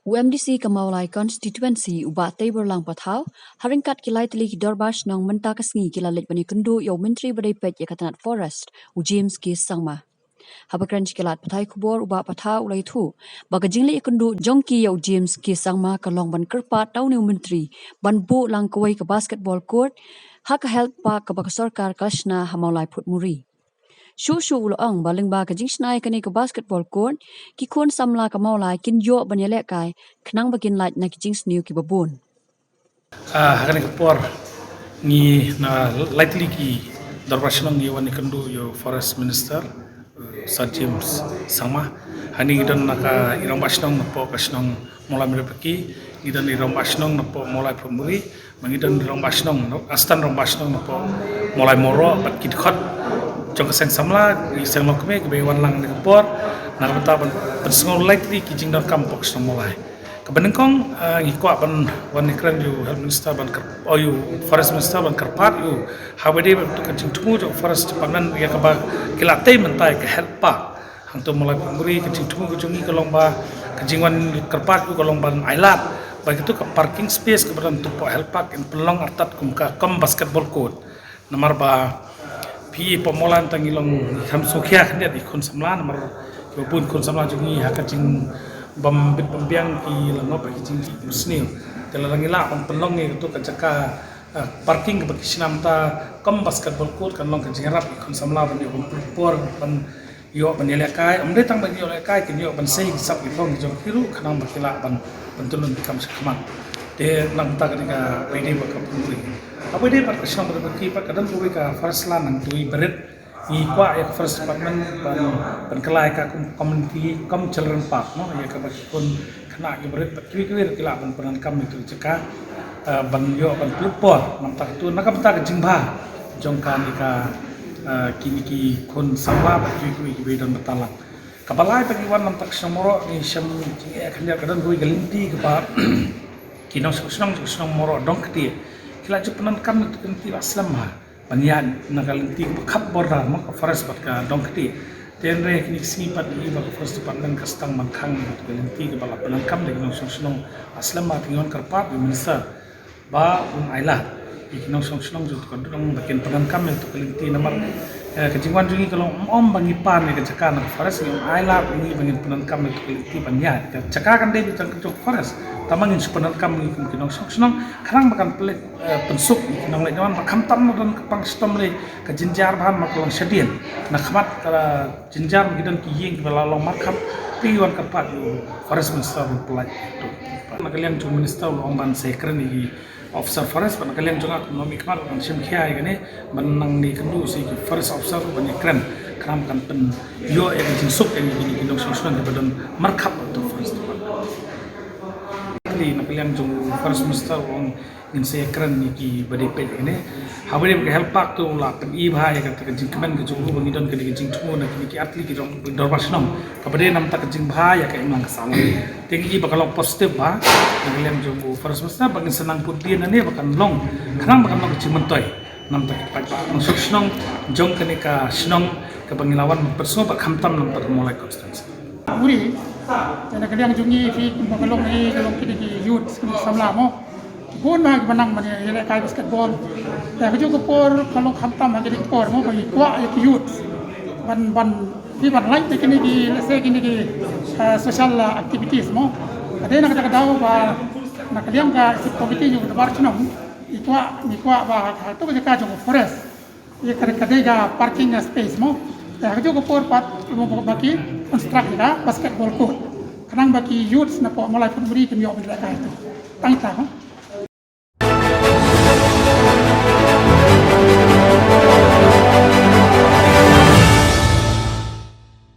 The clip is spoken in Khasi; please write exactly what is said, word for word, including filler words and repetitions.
U MDC ka Mawlai Constituency, u Bah Teiborlang Pathaw, ha ryngkat ki lai tylli ki dorbar shnong mynta ka sngi ki la leit ban ïakynduh ïa u Myntri ba dei peit ïa ka tnat Forest, u James K Sangma. Haba kren sha ki lad pathai khubor, u Bah Pathaw u la ïathuh ba ka jingleit ïakynduh jong ki ïa u James K Sangma ka long ban kyrpad da une u Myntri ban buh lang kawei ka basketball court ha ka health park kaba ka sorkar ka la shna ha Mawlai Phutmuri. Shuh shuh u la ong ba lyngba ka jingshna ïa kane ka basketball court, ki khun samla ka Mawlai kin ïoh ban ïalehkai khnang ba kin lait na ki jingsniew kiba bun. Ah, ha kane ka por ngi na lai tylli ki dorbar shnong ngi wan ïakynduh ïa u Forest Minister, uh, Sir James Sangma. Hangne ngi don na ka i rangbah shnong napoh ka shnong Mawlai Maripaki, ngi don i rangbah shnong napoh Mawlai Phutmuri, ma ngi don i rangbah shnong, no, astan rangbah shnong napoh Mawlai Mawroh bad ki dkhot jong ka seng samla, ki seng longkmie kiba wan lang ha kane ka por na ka bynta ban pynsngew lai tylli ki jingdonkam hapoh ka shnong Mawlai. Kaba nyngkong, ah, ngi kwah ban wan ïakren ïa u Health Minister ban kyr-, oh, ïa u Forest Minister ban kyrpad ïa u, haba dei bad ka jingthmu jong u Forest Department ïa kaba ki la tei mynta ïa ka health park. Hangto Mawlai Phutmuri, ka jingthmu ka jong ngi ka long ba ka jingwan kyrpad ïa u ka long ban ailad ba kito ka parking space kaba don hapoh health park kin pynlong artat kum ka, kum basketball court. Namar ba phi i hapoh Mawlai tang ngi long, ngi kham sngewkhia khyndiat i khun samla, namar kiba bun khun samla jong ngi ha ka jingbym bit bym biang ki la ngop ha ki jingkit jingpynsniew. Te lada ngi lah ban pynlong ïa kato ka jaka, eh, parking kaba ki shna mynta kum basketball court, kan long ka jingïarap ïa ki khun samla ban ïoh ban pynpor ban ïoh ban ïalehkai, ym dei tang ban ïalehkai, kin ïoh ban sei ki sap ki phong ki jong ki ruh khnang ba ki lah ban, ban pyntyllun ki kam sha khmat. Te na ka bynta kane kaba dei bad ka Phutmuri. Kaba dei bad ka shnong Maripaki pat ka don kawei ka forest land hangto i barit. Ngi kwah ïa ka Forest Department ban, ban kylla ïa ka kum community, kum children park, no, ïa kaba ki khun khynnah ki barit bad kiwei kiwei ruh ki lah ban pyndonkam ïa kato ka jaka, eh, ban ïoh ban pynlut por. Na ka bynta kato, na ka bynta ka jingbha jong kane ka, eh, kine ki khun samla bad kiwei kiwei kiba don bynta lang. Kaba lai pat ngi wan na ka bynta ka shnong Mawroh, ngi shem jingeh khyndiat, ka don kawei ka lynti kaba ki nongshong shnong, shnong Mawroh Dongktieh ki la ju pyndonkam ïa kato ka lynti ba slem bha ban ïaid na ka lynti kaba khap border, mo, ka forest bad ka Dongktieh. Te hynrei kine ki sngi pat ngi i ba ka Forest Department ka sdang ban khang ïa kato ka lynti kaba la pyndonkam da ki nongshong shnong ba slem bha. Te ngi wan kyrpad ïa u Minister ba un ailad ïa ki nongshong shnong jong kato ka dong ba kin pyndonkam ïa kato ka lynti, namar, eh, ka jingwan jong ngi ka long ym, ym ba ngi pan ïa ka jaka na ka forest, ngi ong ailad ïa ngi ba ngin pyndonkam ïa kato ka lynti ban ïaid. Ka jaka kan dei beit jong ka forest, tangba ngin shu pyndonkam ngi kum ki nongshong shnong khnang ba kan pynleit, eh, pynsuk ïa ki nongleit nongwan, ba khamtam na don ka pang shitom lei, ka jynjar bha namar ka long shadien. Na khmat ka jynjar ma ki don ki ïing kiba la long markhap. Te ngi wan kyrpad ïa u Forest Minister ban pynlait ïa kato. Na ka liang jong u Minister u la ong ban sa ïakren ïa ki officer forest, bad na ka liang jong nga kum u nongmihkhmat ngan shim khia ïa kane, ban nang ïakynduh sa ïa ki forest officer ban ïakren khnang ba kan pynïoh ïa ka jingsuk ïa kine ki nongshong shnong kiba don markhap bad u Forest Department. Na ka liang jong u Forest Minister u ong ngin sa ïakren ïa kiba dei peit ïa kane. Haba dei bad ka health park to u la pyni bha ïa kata ka jingkmen ka jong u ba ngi don kane ka jingthmu na kine ki artylli ki dor-, dorbar shnong, kaba dei na ka bynta ka jingbha ïa ka imlang ka sahlang. Te ngi i ba ka long positive bha na ka liang jong u Forest Minister, ba ngin sa nang put dien nangne ba kan long, khnang ba kan long ka jingmyntoi na ka bynta ki paidbah nongshong shnong jong kane ka shnong kaba ngi la wan pynsngew ba khamtam na ka bynta ka Mawlai constituency. Uri, te na ka liang jong ngi, phi kumba ka long, ngi ka long kine ki youth, kine ki samla, mo. Bun bha kiba nang ban ïalehkai basketball. Te ha kajuh ka por ka long khamtam ha kine ki por, mo, ba ngi kwah ïa ki youth ban, ban, phi ban lait ïa kine ki, let's say, kine ki, eh, social, eh, activities, mo. Ka dei na kata ka daw ba na ka liang ka executive committee jong ka dorbar shnong, ngi kwah, ngi kwah ba ha kato ka jaka jong ka forest ïa ka, ka dei ka parking space, mo. Te ha kajuh ka por pat, mo, ba ki construct ïa ka basketball court khnang ba ki youths napoh Mawlai Phutmuri kin ïoh ban lehkai. Tang ita, mo.